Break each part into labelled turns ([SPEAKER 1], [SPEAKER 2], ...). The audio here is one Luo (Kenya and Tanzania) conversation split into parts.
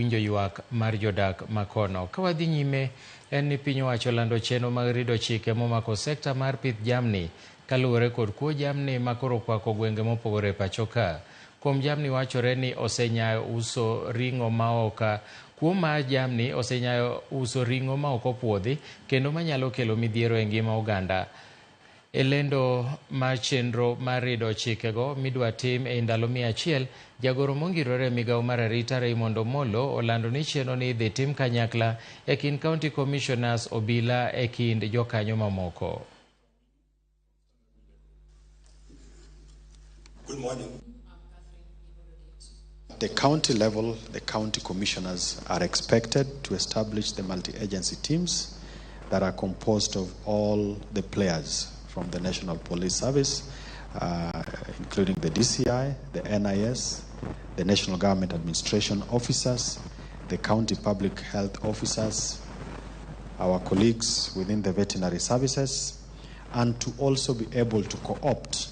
[SPEAKER 1] Winjo ywak mar jodak makono. Ka wadhi nyime en ni piny owacho lando chenro mag rido chike momako sekta mar pith jamni kaluwore kod kuo jamni makoro okwako gwenge mopogore e pacho ka. Kuom jamni wachore ni osenyayo uso ring'o maok kuo mar jamni osenyayo uso ring'o maok opuodhi kendo manyalo kelo midhiero e ngima oganda. E lendo mar chenro mar rido chikego midwa tim e ndalo 100, jagoro mongirore e migawo mar arita Raymond Omolo olando ni chenro ni idhi tim kanyakla e kind county commissioners, obila e kind jokanyo mamoko.
[SPEAKER 2] Good morning. At the county level, the county commissioners are expected to establish the multi-agency teams that are composed of all the players from the National Police Service, including the DCI, the NIS, the National Government Administration officers, the county public health officers, our colleagues within the veterinary services, and to also be able to co-opt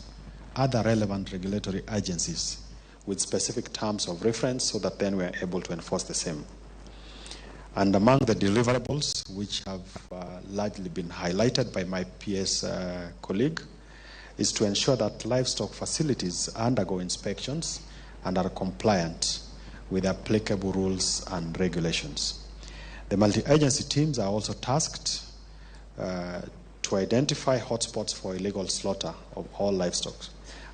[SPEAKER 2] other relevant regulatory agencies with specific terms of reference so that then we are able to enforce the same. And among the deliverables, which have largely been highlighted by my PS colleague, is to ensure that livestock facilities undergo inspections and are compliant with applicable rules and regulations. The multi-agency teams are also tasked to identify hotspots for illegal slaughter of all livestock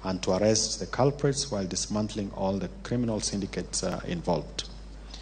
[SPEAKER 2] and to arrest the culprits while dismantling all the criminal syndicates involved.